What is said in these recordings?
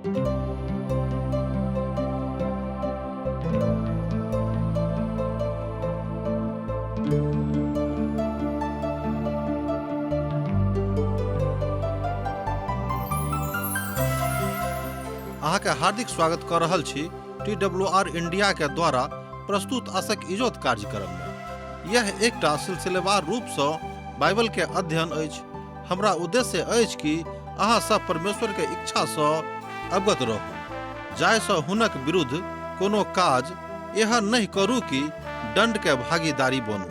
अहाँके हार्दिक स्वागत कऽ रहल छी टी डब्ल्यू आर इंडिया के द्वारा प्रस्तुत असक इजोत कार्यक्रम में। यह एकटा सिलसिलेवार रूप सँ बाइबल के अध्ययन अछि। हमरा उद्देश्य अछि कि अहाँ सब परमेश्वर के इच्छा सँ अवगत रहू, जाहि सँ हुनक विरुद्ध कोनो काज एहन नहि करू कि दंड के भागीदारी बनू।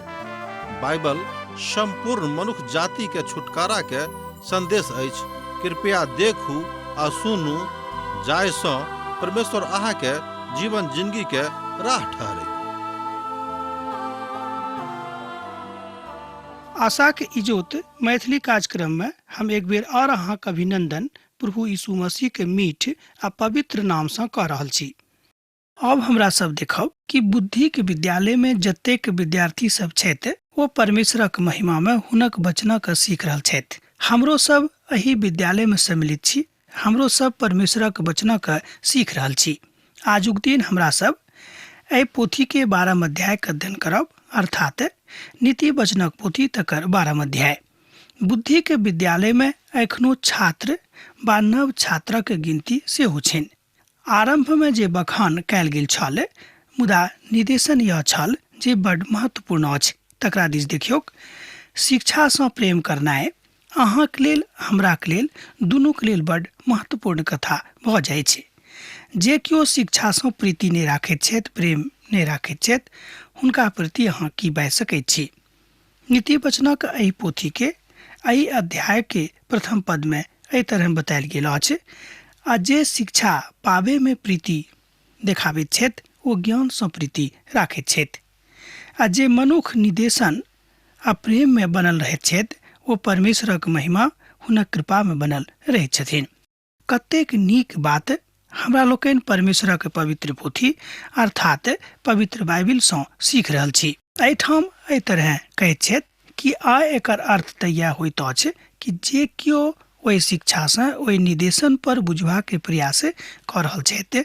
बाइबल संपूर्ण मनुख जाति के छुटकारा के संदेश अछि। कृपया देखू आ सुनू जाहि सँ परमेश्वर अहाँ के जीवन जिंदगी के राह ठहरे। आशाक इजोत मैथिली कार्यक्रम में हम एक बेर और अहाँक अभिनंदन प्रभु यीशु मसीह के मीठ आ पवित्र नाम सँ कऽ रहल छी। अब हमरा सब देखब कि बुद्धि के विद्यालय में जतेक विद्यार्थी सब छथि ओ परमेश्वरक महिमा में हुनक वचनक सीख रहल छथि। हमरो सब एहि विद्यालय में सम्मिलित छी, हमरो सब परमेश्वरक वचनक सीख रहल छी। आजुक दिन हमरा सब एहि पोथी के 12 अध्याय के अध्ययन करब, अर्थात नीति वचनक पोथी तकर 12 अध्याय। बुद्धि के विद्यालय में एखनो छात्र बा नव छात्रक गिनती सेहो छनि। आरंभ में जे बखान कयल गेल छल, मुदा निदेशन यह छल जे बड महत्वपूर्ण अछि, तकरा दिस देखियौक। शिक्षा सँ प्रेम करनाइ अहाँक लेल हमराक लेल दुनूक लेल बड महत्वपूर्ण कथा भऽ जाइ छै। जे केओ शिक्षा सँ प्रीति नहि राखैत छथि, प्रेम नहि राखैत छथि, हुनका प्रति अहाँ की बाजि सकैत छी? नीति वचनक एहि पोथी के एहि अध्याय के प्रथम पद में एहि तरह बतायल गेल अछि, आ जे शिक्षा पाबे में प्रीति देखाबैत छथि ओ ज्ञान सँ प्रीति राखैत छथि, आ जे मनुख निदेशन आ प्रेम में बनल रहैत छथि ओ परमेश्वरक महिमा हुनक कृपा में बनल रहैत छथिन। कतेक नीक बात हमरा लोकनि परमेश्वरक पवित्र पोथी अर्थात पवित्र बाइबिल सँ सीख रहल छी। एहिठाम एहि तरह कहैत छथि कि आ एकर अर्थ तऽ इएह होइत अछि कि जे केओ ओहि शिक्षासँ ओहि निदेशन पर बुझबाक प्रयास कऽ रहल छथि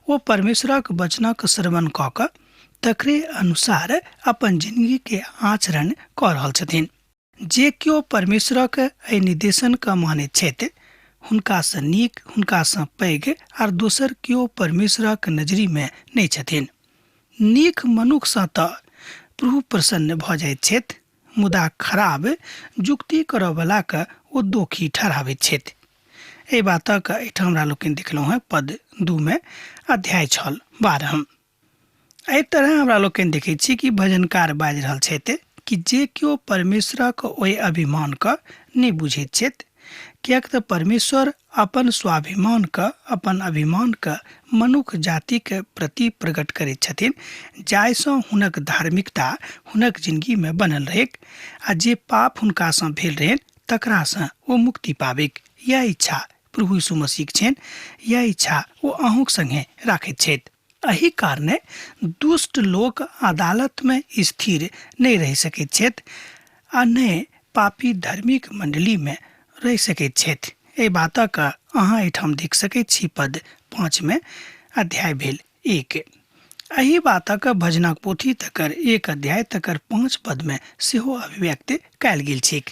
ओ परमेश्वरक वचनक श्रवण कऽ कऽ तकरे अनुसार अपन जिंदगी के आचरण कऽ रहल छथिन। जे केओ परमेश्वरक एहि निदेशनके मानैत छथि हुनकासँ नीक, हुनकासँ पैघ आर दोसर केओ परमेश्वरक नजरिमे नहि छथिन। नीक मनुखसँ तऽ प्रभु प्रसन्न भऽ जाइत छथि, मुदा खराब जुक्ति करऽवलाके ओ दोखी ठहराबैत छथि। एहि बातक एहिठाम हमरा लोकनि देखलहुँ हेँ पद 2 मे अध्याय छल 12। एहि तरह हमरा लोकनि देखै छी कि भजनकार बाजि रहल छथि कि जे केओ परमेश्वरक ओहि अभिमानके नहि बुझैत छथि, किएक तऽ परमेश्वर अपन स्वाभिमानके, अपन अभिमानके मनुख जातिके प्रति प्रकट करैत छथिन, जाहिसँ हुनक धार्मिकता हुनक जिंदगीमे बनल रहैक आ जे पाप हुनकासँ भेल रहनि तकरासँ ओ मुक्ति पाबैक। इएह इच्छा प्रभु यीशु मसीहक छनि, इएह इच्छा ओ अहूँक संगे राखैत छथि। एहि कारणे दुष्ट लोक अदालत में स्थिर नहि रहि सकैत छथि आ नहि पापी धार्मिक मंडली में रहि सकैत छथि। एहि बातक अहाँ एहिठाम देख सकैत छी पद 5 में अध्याय भेल 1। एहि बातक भजनक पोथी तकर 1 अध्याय तकर 5 पद में सेहो अभिव्यक्त कयल गेल छैक।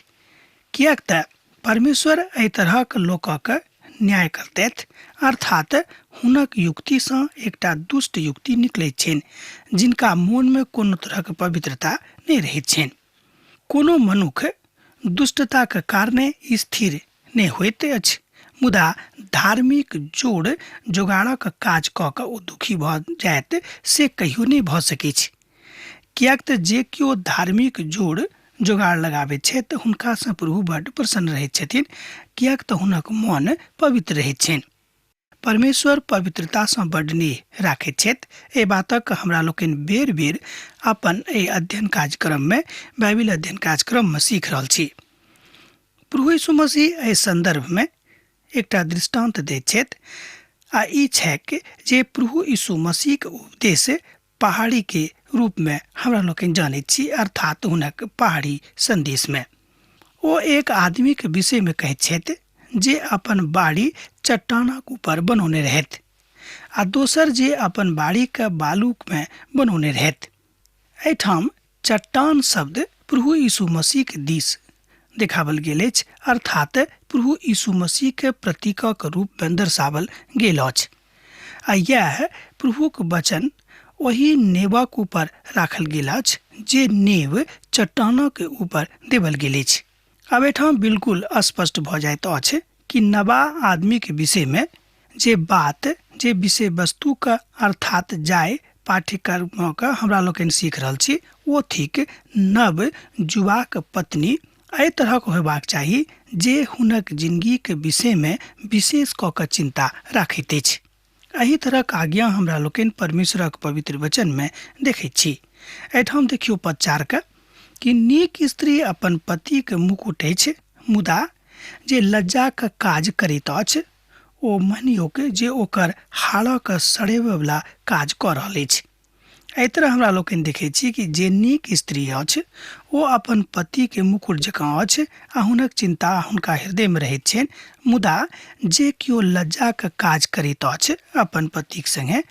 किएक तऽ परमेश्वर एहि तरहक लोकक न्याय करतथि, अर्थात हुनक युक्तिसँ एकटा दुष्ट युक्ति निकलैत छनि, जिनका मोनमे कोनो तरहक पवित्रता नहि रहैत छनि। कोनो मनुख दुष्टताक कारणे स्थिर नहि होइत अछि, मुदा धार्मिक जोड़ जोगाड़क काज कऽ कऽ ओ दुखी भऽ जायत से कहियो नहि भऽ सकैछ। किएक तऽ जे केओ धार्मिक जोड़ जोगाड़ लगाबैत छथि तऽ हुनकासँ प्रभु बड्ड प्रसन्न रहैत छथिन, किएक तऽ हुनक मन पवित्र रहैत छनि। परमेश्वर पवित्रतासँ बड्ड नेह राखैत छथि। एहि बातक हमरा लोकनि बेर बेर अपन एहि अध्ययन कार्यक्रममे, बाइबिल अध्ययन कार्यक्रममे सीख रहल छी। प्रभु यीशु मसीह एहि सन्दर्भमे एकटा दृष्टान्त दैत छथि आ ई छैक जे प्रभु यीशु मसीहक उपदेश पहाड़ी के रूप में हमरा लोकनि जानैत छी, अर्थात हुनक पहाड़ी संदेश में। ओ एक आदमी के विषय में कहैत छथि जे अपन बाड़ी चट्टानक ऊपर बनौने रहैत आ दोसर जे अपन बाड़ीके बालूमे बनौने रहैत। एहिठाम चट्टान शब्द प्रभु यीशु मसीहके दिस देखावल गेल अछि, अर्थात प्रभु यीशु मसीहके प्रतीकक रूपमे दर्शावल गेल अछि आ इएह प्रभुक वचन ओहि नेवक ऊपर राखल गेल अछि जे नेव चट्टानक ऊपर देवल गेल अछि। आब एहिठाम बिल्कुल स्पष्ट भऽ जाइत अछि कि नवा आदमीके विषयमे जे बात जे विषय वस्तुके अर्थात जाय पाठ्यक्रमके हमरा लोकनि सीख रहल छी ओ थिक नव युवाक पत्नी एहि तरहक होयबाक चाही जे हुनक जिंदगीके विषयमे विशेष कऽ कऽ चिन्ता राखैत अछि। एहि तरहक आज्ञा हमरा लोकनि परमेश्वरक पवित्र वचनमे देखैत छी। एहिठाम देखियौ पद 4 के कि नीक स्त्री अपन पतिके मुकुट अछि, मुदा जे लज्जाके काज करैत अछि ओ मानियोक जे ओकर हाड़क सड़ेबयवला काज कऽ रहल अछि। एहि तरह हमरा लोकनि देखैत छी कि जे नीक स्त्री अछि ओ अपन पतिके मुकुट जकाँ अछि आ हुनक चिन्ता हुनका हृदयमे रहैत छनि, मुदा जे केओ लज्जाके काज करैत अछि अपन पतिक सङ्गे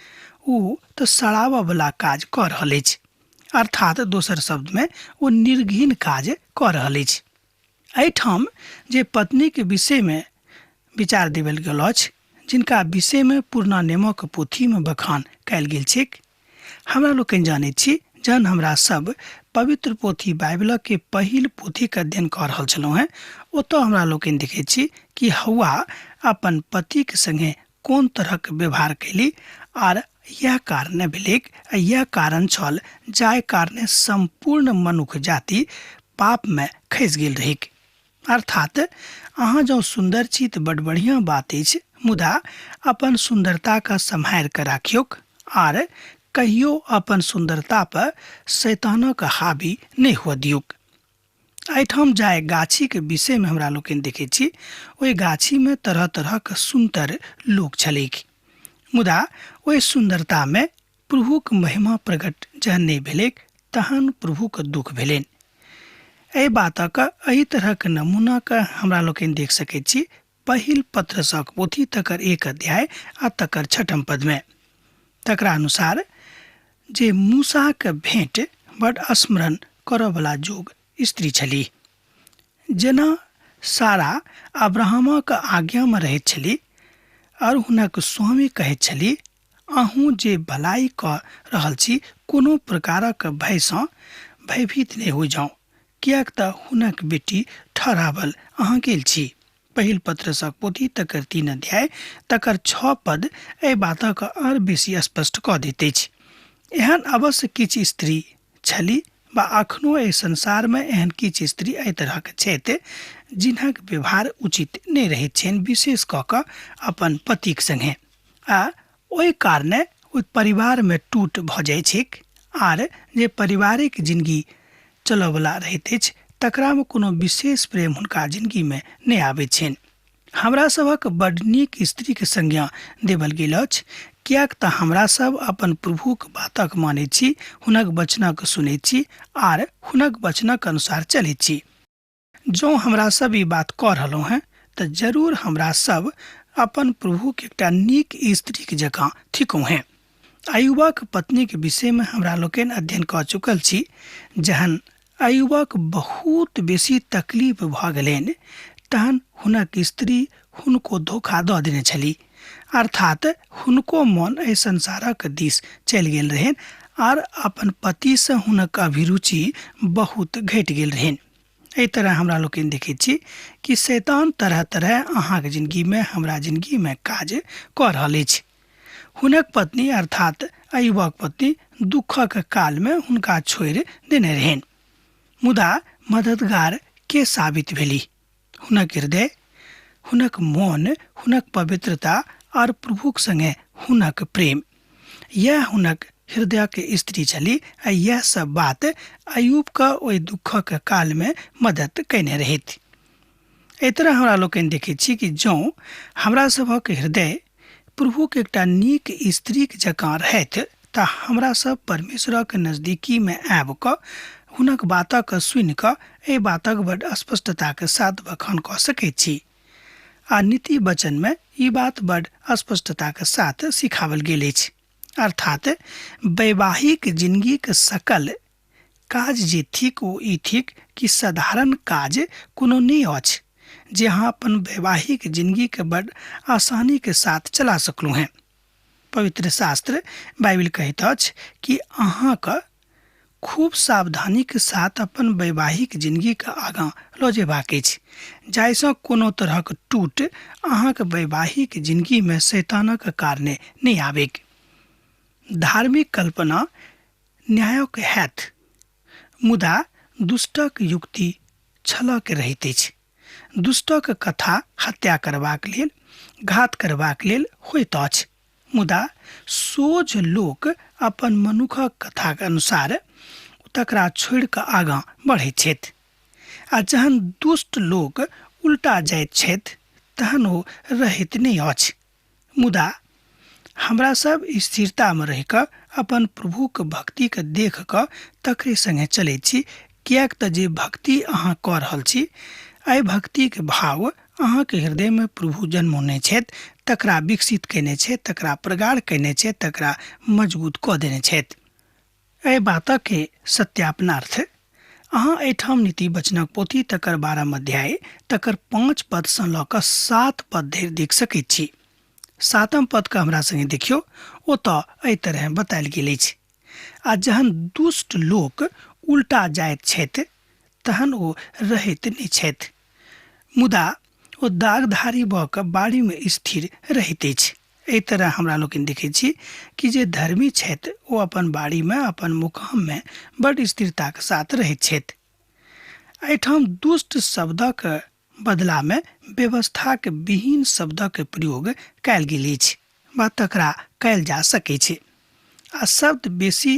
ओ तऽ सड़ाबयवला काज कऽ रहल अछि, अर्थात दोसर शब्दमे ओ निर्घिन काज कऽ रहल अछि। एहिठाम जे पत्नीके विषयमे विचार देवल गेल अछि, जिनका विषयमे पुरना नियमक पोथीमे बखान कयल गेल छैक, हमरा लोकनि जानैत छी जहन हमरा सब पवित्र पोथी बाइबलक के पहिल पोथीके अध्ययन कऽ रहल छलहुँ हेँ, ओतऽ हमरा लोकनि देखैत छी कि हौआ अपन पतिके सङ्गे कोन तरहक व्यवहार कयली आर यह कारणे भेलैक आ यह कारण छल जाहि कारणे सम्पूर्ण मनुख जाति पापमे खसि गेल रहैक। अर्थात अहाँ जँ सुन्दर छी तऽ बड बढ़िआँ बात अछि, मुदा अपन सुन्दरताके सम्हारि कऽ राखियौक आर कहियो अपन सुन्दरता पर शैतानक हावी नहि हुअ दियौक। एहिठाम जाय गाछीके विषयमे हमरा लोकनि देखैत छी, ओहि गाछीमे तरह तरहक सुन्दर लोक छलैक, मुदा ओहि सुन्दरतामे प्रभुक महिमा प्रकट जहन नहि भेलैक तहन प्रभुक दुख भेलनि। एहि बातक एहि तरहक नमूनाके हमरा लोकनि देख सकैत छी पहिल पत्रसक पोथी तकर 1 अध्याय आ तकर 6 पदमे। तकरा अनुसार जे मूसाके भेंट बड स्मरण करऽवला जोग स्त्री छली, जेना सारा अब्राहमक आज्ञामे रहैत छली और हुनक स्वामी कहैत छली, अहूँ जे भलाई कऽ रहल छी कोनो प्रकारक भयसँ भयभीत नहि हो जाउ, किएक तऽ हुनक बेटी ठहरावल अहाँ गेल छी। पहिल पत्रसक पोथी तकर 3 अध्याय तकर 6 पद एहि बातक आर बेसी स्पष्ट कऽ दैत अछि। एहन अवश्य किछु स्त्री छली वा अखनो एहि संसारमे एहन किछु स्त्री एहि तरहक छथि जिनक व्यवहार उचित नहि रहैत छनि, विशेष कऽ कऽ अपन पतिक सङ्गे, आ ओहि कारणे ओहि परिवारमे टूट भऽ जाइ छैक आर जे पारिवारिक जिनगी चलऽवला रहैत अछि तकरामे कोनो विशेष प्रेम हुनका जिनगीमे नहि आबैत छनि। हमरा सभक बड नीक स्त्रीके संज्ञा देवल गेल अछि, किएक तऽ हमरा सब अपन प्रभुक बातक मानैत छी, हुनक वचनक सुनैत छी आर हुनक वचनक अनुसार चलैत छी। जँ हमरा सब ई बात कऽ रहलहुँ हेँ तऽ जरूर हमरा सब अपन प्रभुक एकटा नीक स्त्रीक जकाँ थिकहुँ हेँ। अयुबक पत्नीक विषयमे हमरा लोकनि अध्ययन कऽ चुकल छी। जहन अयुबक बहुत बेसी तकलीफ भऽ गेलनि तहन हुनक स्त्री हुनको धोखा दऽ देने छली, अर्थात हुनको मन एहि संसारक दिस चलि गेल रहनि आर अपन पतिसँ हुनक अभिरुचि बहुत घटि गेल रहनि। एहि तरह हमरा लोकनि देखैत छी कि शैतान तरह तरह अहाँके जिनगीमे हमरा जिनगीमे काज कऽ रहल अछि। हुनक पत्नी अर्थात अयुबक पत्नी दुखक कालमे हुनका छोड़ि देने रहनि, मुदा मददगार के साबित भेली? हुनक हृदय, हुनक मोन, हुनक पवित्रता और प्रभुक संगे हुनक प्रेम, यह हुनक हृदय के स्त्री छली आ यह सब बात अयुब के ओहि दुखक काल में मदद कयने रहैत। एहि तरह हमरा लोकनि देखैत छी कि जँ हमरा सभक हृदय प्रभुक एकटा नीक स्त्रीक जकाँ रहैत तऽ हमरा सब परमेश्वरक नजदीकीमे आबि कऽ हुनक बातक सुनि कऽ एहि बातक बड स्पष्टताके साथ बखान कऽ सकैत छी। आ नीति वचनमे ई बात बड स्पष्टताके साथ सिखावल गेल अछि। अर्थात वैवाहिक जिनगीक सकल काज जे थिक ओ ई थिक कि साधारण काज कोनो नहि अछि जे अहाँ अपन वैवाहिक जिनगीके बड आसानीके साथ चला सकलहुँ हेँ। पवित्र शास्त्र बाइबिल कहैत अछि कि अहाँके खूब सावधानीके साथ अपन वैवाहिक जिनगीके आगाँ लऽ जेबाक अछि, जाहिसँ कोनो तरहक टूट अहाँके वैवाहिक जिनगीमे शैतानक कारणे नहि आबैक। धार्मिक कल्पना न्यायक हैत, मुदा दुष्टक युक्ति छलक रहैत अछि। दुष्टक कथा हत्या करबाक लेल, घात करबाक लेल होइत अछि, मुदा सोझ लोक अपन मनुखक कथाक अनुसार तकरा छोड़ि कऽ आगाँ बढ़ैत छथि। आ जहन दुष्ट लोक उल्टा जाइत छथि तहन ओ रहैत नहि अछि। मुदा हमरा सब स्थिरतामे रहि कऽ अपन प्रभुक भक्तिके देख कऽ तकरे सङ्गे चलैत छी, किएक तऽ जे भक्ति अहाँ कऽ रहल छी एहि भक्तिके भाव अहाँके हृदयमे प्रभु जन्मौने छथि, तकरा विकसित कयने छथि, तकरा प्रगाढ़ कयने छथि, तकरा मजबूत कऽ देने छथि। एहि बातके सत्यापनार्थ अहाँ एहिठाम नीति वचनक पोथी तकर 12 अध्याय तकर 5 पदसँ लऽ कऽ 7 पद धरि देख सकैत छी। 7 पदके हमरा सङ्गे देखियौ, ओतऽ एहि तरहे बतायल गेल अछि। आ जहन दुष्ट लोक उल्टा जाइत छथि तहन ओ रहैत नहि छथि, मुदा ओ दागधारी भऽ कऽ बाड़ीमे स्थिर रहैत अछि। एहि तरह हमरा लोकनि देखै छी कि जे धर्मी छथि ओ अपन बाड़ीमे अपन मुकाममे बड्ड स्थिरताके साथ रहैत छथि। एहिठाम दुष्ट शब्दक बदलामे व्यवस्थाक विहीन शब्दक प्रयोग कयल गेल अछि वा तकरा कयल जा सकै छै। आ शब्द बेसी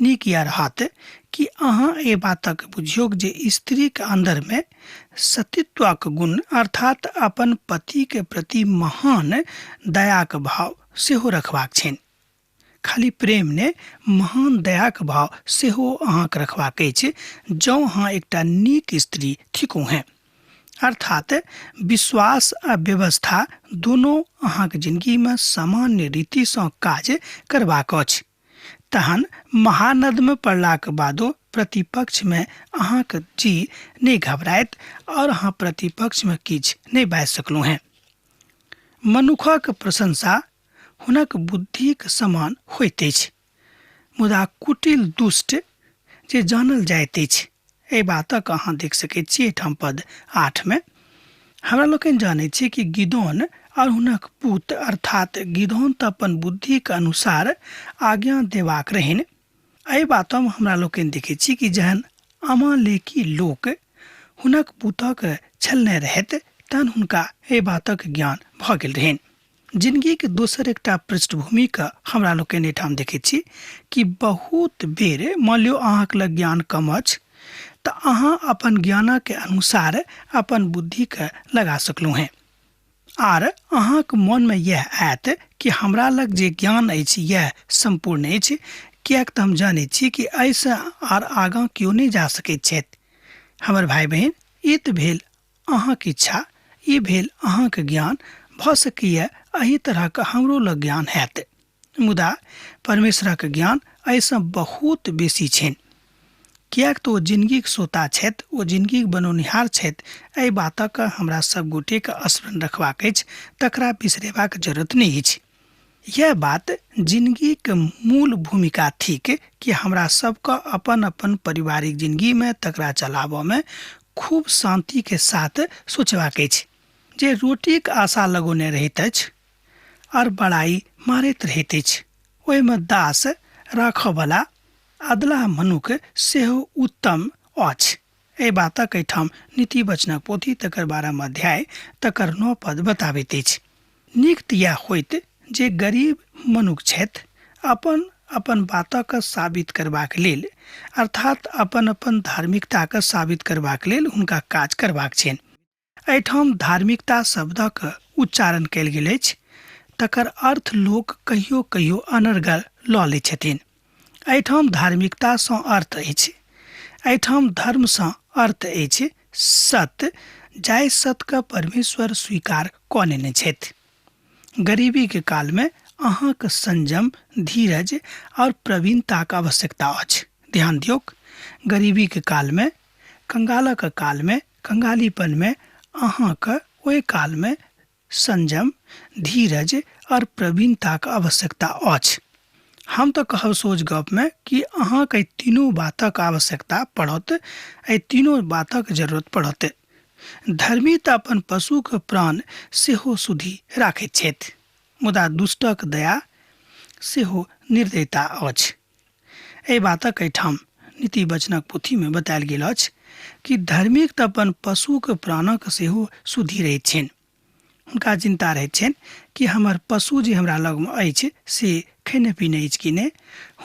नीक इएह रहत कि अहाँ एहि बातक बुझियौक जे स्त्रीक अन्दरमे सतीत्वक गुण अर्थात अपन पतिके प्रति महान दयाक भाव सेहो रखबाक छनि। खाली प्रेम ने, महान दयाक भाव सेहो अहाँके रखबाक अछि जँ अहाँ एकटा नीक स्त्री थिकहुँ हेँ। अर्थात विश्वास आ व्यवस्था दोनो अहाँके जिनगीमे सामान्य रीतिसँ काज करबाक अछि। तहन महानदमे पड़लाक बादो प्रतिपक्षमे अहाँके जी नहि घबरायत और अहाँ प्रतिपक्षमे किछु नहि बाजि सकलहुँ हेँ। मनुखक प्रशंसा हुनक बुद्धिक समान होइत अछि, मुदा कुटिल दुष्ट जे जानल जाइत अछि। एहि बातक अहाँ देख सकैत छी एहिठाम पद 8 मे। हमरा लोकनि जानैत छी कि गिदोन और हुनक पुत अर्थात गिदोन तऽ अपन बुद्धिक अनुसार आज्ञा देबाक रहनि। एहि बातमे हमरा लोकनि देखैत छी कि जहन अमालेकी लोक हुनक पुतक छलने रहैत तहन हुनका एहि बातक ज्ञान भऽ गेल रहनि। जिनगीके दोसर एकटा पृष्ठभूमिके हमरा लोकनि एहिठाम देखैत छी कि बहुत बेर मान लियौ अहाँके लग ज्ञान कम अछि तऽ अहाँ अपन ज्ञानके अनुसार अपन बुद्धिके लगा सकलहुँ हेँ आर अहाँके मोनमे इएह आयत कि हमरा लग जे ज्ञान अछि इएह सम्पूर्ण अछि, किएक तऽ हम जानैत छी कि एहिसँ आर आगाँ केओ नहि जा सकैत छथि। हमर भाइ बहिन, ई तऽ भेल अहाँके इच्छा, ई भेल अहाँके ज्ञान। भऽ सकैए एहि तरहक हमरो लग ज्ञान हैत, मुदा परमेश्वरक ज्ञान एहिसँ बहुत बेसी छनि, किएक तऽ ओ जिनगीक सोता छथि, ओ जिनगीक बनौनिहार छथि। एहि बातक हमरा सब गोटेके स्मरण रखबाक अछि, तकरा बिसरेबाक जरूरत नहि अछि। यह बात जिनगीक मूल भूमिका थिक कि हमरा सबके अपन अपन पारिवारिक जिनगीमे तकरा चलाबऽमे खूब शान्तिके साथ सोचबाक अछि। जे रोटीक आशा लगौने रहैत अछि और बड़ाई मारैत रहैत अछि, ओहिमे दास राखऽवला अदला मनुख सेहो उत्तम अछि। एहि बातक एहिठाम नीति वचनक पोथी तकर 12 अध्याय तकर 9 पद बताबैत अछि। नीक तऽ इएह होइत जे गरीब मनुख छथि अपन अपन बातक साबित करबाक लेल अर्थात अपन अपन धार्मिकताके साबित करबाक लेल हुनका काज करबाक छनि। एहिठाम धार्मिकता शब्दक उच्चारण कयल गेल अछि, तकर अर्थ लोक कहियो कहियो अनर्गल लऽ लै छथिन। एहिठाम धार्मिकतासँ अर्थ अछि, एहिठाम धर्मसँ अर्थ अछि सत्य जाहि सत्यके परमेश्वर स्वीकार कऽ लेने छथि। गरीबीके कालमे अहाँके संयम, धीरज आओर प्रवीणताके आवश्यकता अछि। ध्यान दियौक, गरीबीके कालमे, कंगालक कालमे, कंगालीपनमे अहाँके ओहि कालमे संयम, धीरज आओर प्रवीणताके आवश्यकता अछि। हम तऽ कहब सोझ गपमे कि अहाँके एहि तीनू बातक आवश्यकता पड़त, एहि तीनू बातक जरूरत पड़त। धर्मी तऽ अपन पशुके प्राण सेहो सुधि राखैत छथि, मुदा दुष्टक दया सेहो निर्दयता अछि। एहि बातक एहिठाम नीति वचनक पोथीमे बतायल गेल अछि कि धर्मीक तऽ अपन पशुके प्राणक सेहो सुधि रहैत छनि। हुनका चिन्ता रहैत छनि कि हमर पशु जे हमरा लगमे अछि से खेने पीने अछि कि नहि,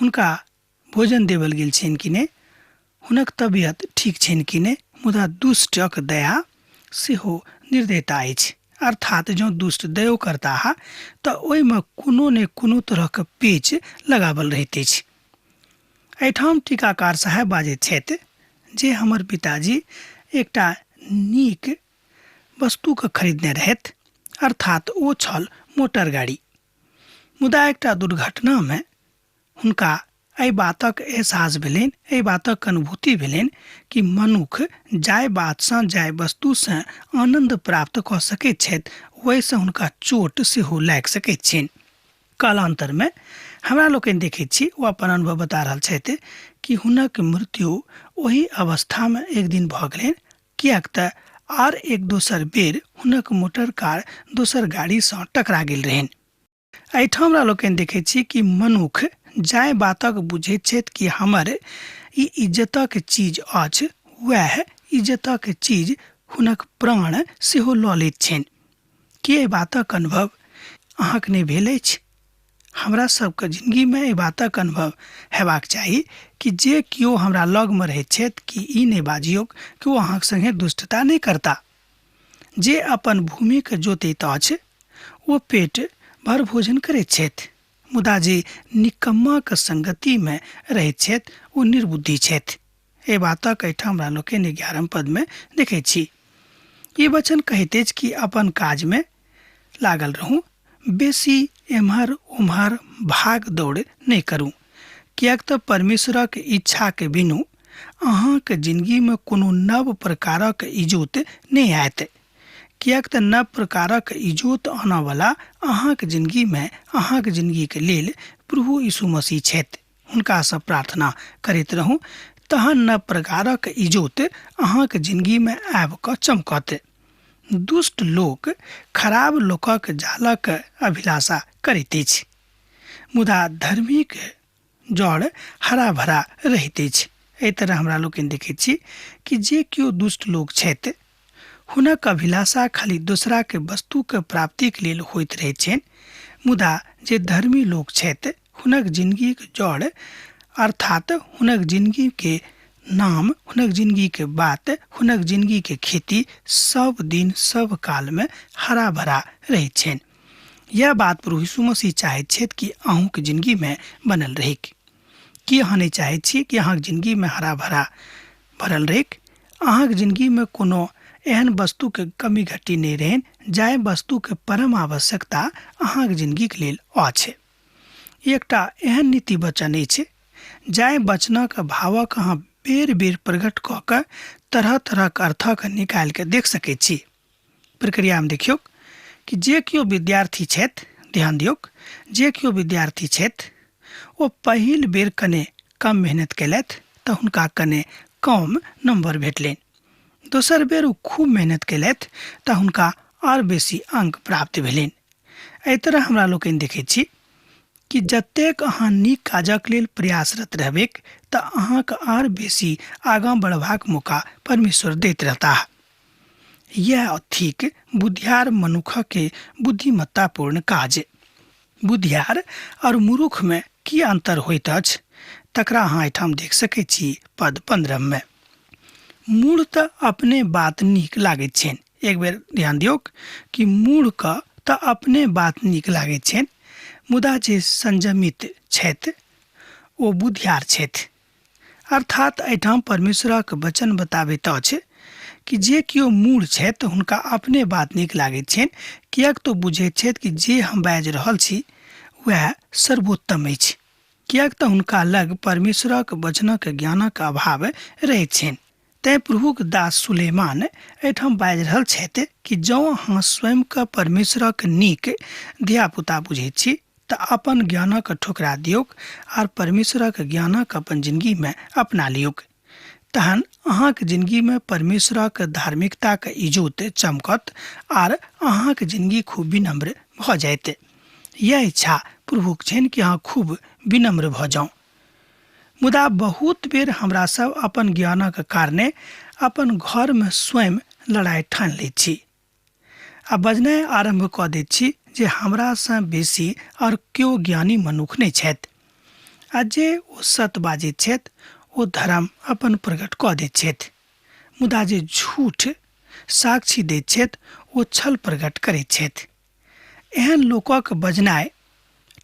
हुनका भोजन देवल गेल छनि कि नहि, हुनक तबियत ठीक छनि कि नहि। मुदा दुष्टक दया सेहो निर्दयता अछि। अर्थात जँ दुष्ट दयो करताह तऽ ओहिमे कोनो ने कोनो तरहक पेच लगावल रहैत अछि। एहिठाम टीकाकार साहेब बाजैत छथि जे हमर पिताजी एकटा नीक वस्तुके खरीदने रहथि, अर्थात ओ छल मोटर गाड़ी। मुदा एकटा दुर्घटनामे हुनका एहि बातक एहसास भेलनि, एहि बातक अनुभूति भेलनि कि मनुख जाहि बातसँ, जाहि वस्तुसँ आनन्द प्राप्त कऽ सकैत छथि ओहिसँ हुनका चोट सेहो लागि सकैत छनि। कालान्तरमे हमरा लोकनि देखैत छी, ओ अपन अनुभव बता रहल छथि कि हुनक मृत्यु ओहि अवस्थामे एक दिन भऽ गेलनि, किएक तऽ आर एक दोसर बेर हुनक मोटर कार दोसर गाड़ीसँ टकरा गेल रहनि। एहिठाम हमरा लोकनि देखैत छी कि मनुख जाहि बातक बुझैत छथि कि हमर ई इज्जतक चीज अछि, वएह इज्जतक चीज हुनक प्राण सेहो लऽ लैत छनि। की एहि बातक अनुभव अहाँके नहि भेल अछि? हमरा सबके जिनगीमे एहि बातक अनुभव हेबाक चाही कि जे केओ हमरा लगमे रहैत छथि कि ई नहि बाजियौक कि ओ अहाँके सङ्गे दुष्टता नहि करता। जे अपन भूमिके जोतैत अछि ओ पेट भर भोजन करैत छथि, मुदा जे निकम्माक संगतिमे रहैत छथि ओ निर्बुद्धि छथि। एहि बातक एहिठाम हमरा लोकनि 11 पदमे देखैत छी। ई वचन कहैत अछि कि अपन काजमे लागल रहू, बेसी एम्हर ओम्हर भाग दौड़ नहि करू, किएक तऽ परमेश्वरक इच्छाके बिनु अहाँके जिनगीमे कोनो नव प्रकारक इजोत नहि आयत। किएक तऽ नव प्रकारक इजोत आनऽवला अहाँके जिनगीमे, अहाँके जिनगीके लेल प्रभु यीशु मसीह छथि। हुनकासँ प्रार्थना करैत रहू, तहन नव प्रकारक इजोत अहाँके जिनगीमे आबि कऽ चमकत। दुष्ट लोक खराब लोकक जालक अभिलाषा करैत अछि, मुदा धर्मीक जड़ हरा भरा रहैत अछि। एहि तरह हमरा लोकनि देखैत छी कि जे केओ दुष्ट लोक छथि हुनक अभिलाषा खाली दोसराके वस्तुके प्राप्तिके लेल होइत रहैत छनि, मुदा जे धर्मी लोक छथि हुनक जिनगीक जड़ अर्थात हुनक जिनगीके नाम, हुनक जिनगीके बात, हुनक जिनगीके खेती सब दिन सब कालमे हरा भरा रहैत छनि। यह बात प्रभु यीशु मसीह चाहैत छथि कि अहूँके जिनगीमे बनल रहैक। की अहाँ नहि चाहैत छी कि अहाँके जिनगीमे हरा भरा भरल रहैक? अहाँके जिनगीमे कोनो एहन वस्तुके कमी घटी नहि रहनि जाहि वस्तुके परम आवश्यकता अहाँके जिनगीके लेल अछि। एकटा एहन नीति वचन अछि जाहि वचनक भावक अहाँ बेर बेर प्रकट कऽ कऽ तरह तरहक अर्थक निकालि कऽ देख सकैत छी। प्रक्रियामे देखियौक कि जे केओ विद्यार्थी छथि, ध्यान दियौक, जे केओ विद्यार्थी छथि ओ पहिल बेर कने कम मेहनत केलथि तऽ हुनका कने कम नम्बर भेटलनि। दोसर बेर ओ खूब मेहनत केलथि तऽ हुनका आर बेसी अंक प्राप्त भेलनि। एहि तरह हमरा लोकनि देखैत छी कि जतेक अहाँ नीक काजक लेल प्रयासरत रहबैक तऽ अहाँके आर बेसी आगाँ बढ़बाक मौका परमेश्वर दैत रहताह। यैह थिक बुधियार मनुखके बुद्धिमत्तापूर्ण काज। बुधियार और मूर्खमे की अंतर होइत अछि तकरा अहाँ एहिठाम देख सकैत छी पद 15 मे। मूढ़ तऽ अपने बात नीक लागैत छनि। एक बेर ध्यान दियौक कि मूढ़के तऽ अपने बात नीक लागैत छनि, मुदा जे संयमित छथि ओ बुधियार छथि। अर्थात एहिठाम परमेश्वरक वचन बताबैत अछि कि जे केओ मूढ़ छथि तऽ हुनका अपने बात नीक लागैत छनि, किएक तऽ बुझैत छथि कि जे हम बाजि रहल छी वएह सर्वोत्तम अछि, किएक तऽ हुनका लग परमेश्वरक वचनक ज्ञानक अभाव रहैत छनि। तेँ प्रभुक दास सुलेमान एहिठाम बाजि रहल छथि कि जँ अहाँ स्वयंके परमेश्वरक नीक धियापुता बुझैत छी तऽ अपन ज्ञानक ठुकरा दियौक आर परमेश्वरक ज्ञानक अपन जिंदगीमे अपना लियौक, तहन अहाँक जिंदगीमे परमेश्वरक धार्मिकताक इजोत चमकत आर अहाँक जिंदगी खूब विनम्र भऽ जायत। यैह इच्छा प्रभुक छनि कि अहाँ खूब विनम्र भऽ जाउ। मुदा बहुत बेर हमरा सब अपन ज्ञानक कारणे अपन घरमे स्वयं लड़ाइ ठानि लैत छी आ बजनाइ आरम्भ कऽ दैत छी जे हमरासँ बेसी आओर केओ ज्ञानी मनुख नहि छथि, आ जे ओ सत बाजैत छथि ओ धर्म अपन प्रकट कऽ दैत छथि, मुदा जे झूठ साक्षी दैत छथि ओ छल प्रकट करैत छथि। एहन लोकक बजनाइ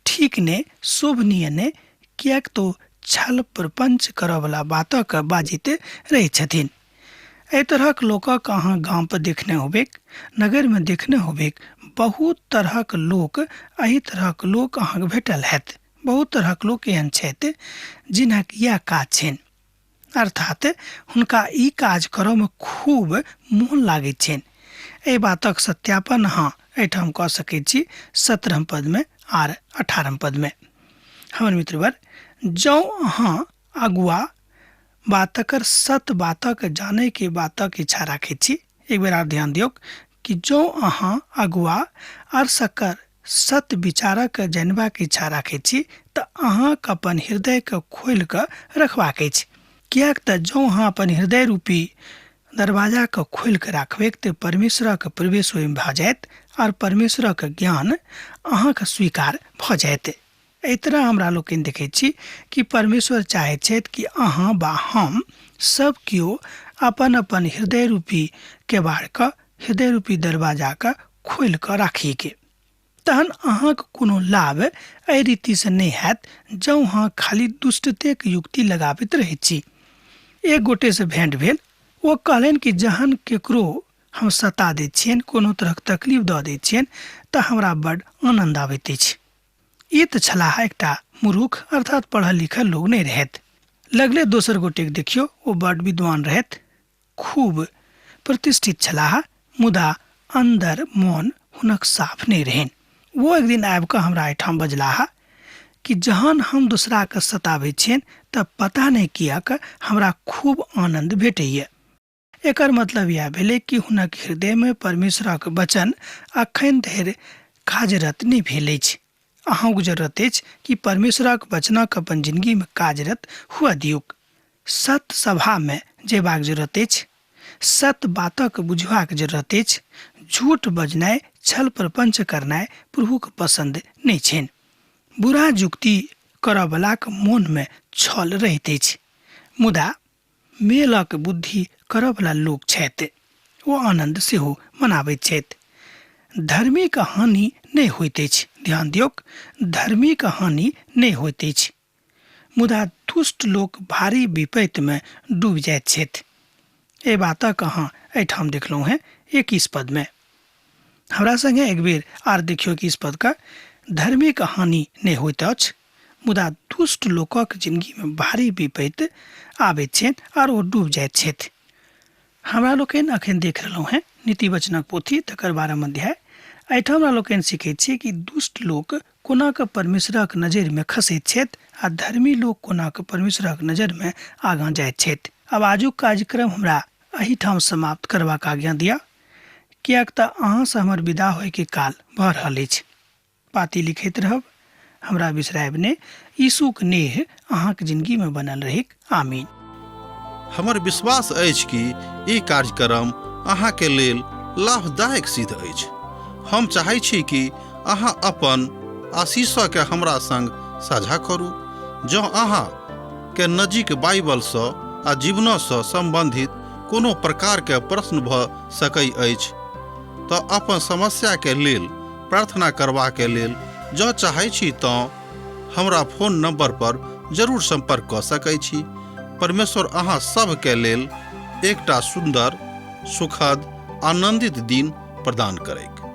ठीक नहि, शोभनीय नहि, किएक तऽ ओ छल प्रपञ्च करऽवला बातक बाजैत रहैत छथिन। एहि तरहक लोकक अहाँ गामपर देखने होबैक, नगरमे देखने होबैक। बहुत तरहक लोक, एहि तरहक लोक अहाँके भेटल हैत। बहुत तरहक लोक एहन छथि जिनक इएह काज छनि, अर्थात हुनका ई काज करऽमे खूब मोन लागैत छनि। एहि बातक सत्यापन अहाँ एहिठाम कऽ सकैत छी 17 पदमे आर 18 पदमे। हमर मित्रवर, जँ अहाँ अगुआ वा तकर सत बातक जानैके बातक इच्छा राखैत छी, एक बेर आर ध्यान दियौक कि जँ अहाँ अगुआ आर सकर सत विचारक जानबाक इच्छा राखैत छी तऽ अहाँक अपन हृदयके खोलि कऽ रखबाक अछि, किएक तऽ जँ अहाँ अपन हृदय रूपी दरवाजाके खोलि कऽ राखबैक तऽ परमेश्वरक प्रवेश ओहिमे भऽ जायत आर परमेश्वरक ज्ञान अहाँके स्वीकार भऽ जायत। एहि तरह हमरा लोकनि देखैत छी कि परमेश्वर चाहैत छथि कि अहाँ वा हम सब केओ अपन अपन हृदय रूपी केबाड़के, हृदय रूपी दरवाजाके खोलि कऽ राखीके, तहन अहाँके कोनो लाभ एहि रीतिसँ नहि हैत जँ अहाँ खाली दुष्टतेक युक्ति लगाबैत रहैत छी। एक गोटेसँ भेंट भेल, ओ कहलनि कि जहन केकरो हम सता दैत छियनि, कोनो तरहक तकलीफ दऽ दैत छियनि तऽ हमरा बड्ड आनन्द आबैत अछि। ई तऽ छलाह एकटा मुरुख, अर्थात पढ़ल लिखल लोक नहि रहथि। लगले दोसर गोटेक देखियौ, ओ बड्ड विद्वान रहथि, खूब प्रतिष्ठित छलाह, मुदा अन्दर मोन हुनक साफ नहि रहनि। ओ एक दिन आबि कऽ हमरा एहिठाम बजलाह कि जहन हम दोसराके सताबै छियनि तऽ पता नहि किएक हमरा खूब आनन्द भेटैए। एकर मतलब इएह भेलै कि हुनक हृदयमे परमेश्वरक वचन अखन धरि कार्यरत नहि भेल अछि। अहूँक जरूरत अछि कि परमेश्वरक वचनक अपन जिंदगीमे कार्यरत हुअ दियौक। सत सभामे जेबाक जरूरत अछि। सत बातक बुझबाक जरूरत अछि। झूठ बजनाइ, छल प्रपंच करनाइ प्रभुक पसंद नहि छनि। बुरा जुक्ति करऽवलाक मोनमे छल रहैत अछि। मुदा मेलक बुद्धि करऽवला लोक छथि, ओ आनन्द सेहो मनाबैत छथि। धर्मीक हानि नहि होइत अछि। ध्यान दियौक, धर्मीक हानि नहि होइत अछि, मुदा दुष्ट लोक भारी विपैतमे डूबि जाइत छथि। एहि बातक अहाँ एहिठाम देखलहुँ हेँ 21 पदमे। हमरा संगे एक बेर आर देखियौ 21 पदके, धर्मीक हानि नहि होइत अछि, मुदा दुष्ट लोकक जिंदगीमे भारी विपैत आबैत छनि आर ओ डूबि जाइत छथि। हमरा लोकनि अखन देख रहलहुँ हेँ नीति वचनक पोथी तकर 12 अध्याय। एहिठाम हमरा लोकनि सीखैत छी कि दुष्ट लोक कोना कऽ परमेश्वरक नजरिमे खसैत छथि आ धर्मी लोक कोना कऽ परमेश्वरक नजरिमे आगाँ जाइत छथि। आब आजुक कार्यक्रम हमरा एहिठाम समाप्त करबाक आज्ञा दिअ, किएक तऽ अहाँसँ हमर विदा होइके काल भऽ रहल अछि। पाती लिखैत रहब, हमरा बिसरायब ने। यीशुक नेह अहाँक जिंदगी में बनल रहैक। आमीन। हमर विश्वास अछि कि ई कार्यक्रम अहाँके लेल लाभदायक सिद्ध अछि। हम चाहै छी कि अहाँ अपन आशीषके हमरा संग साझा करू। जँ अहाँ के नजीक बाइबलसँ आ जीवनसँ सम्बन्धित कोनो प्रकारके प्रश्न भऽ सकै अछि तऽ अपन समस्याके लेल प्रार्थना करबाके लेल जँ चाहै छी तँ हमरा फोन नंबर पर जरूर संपर्क कऽ सकै छी। परमेश्वर अहाँ सभके लेल एकटा सुन्दर सुखद आनंदित दिन प्रदान करैक।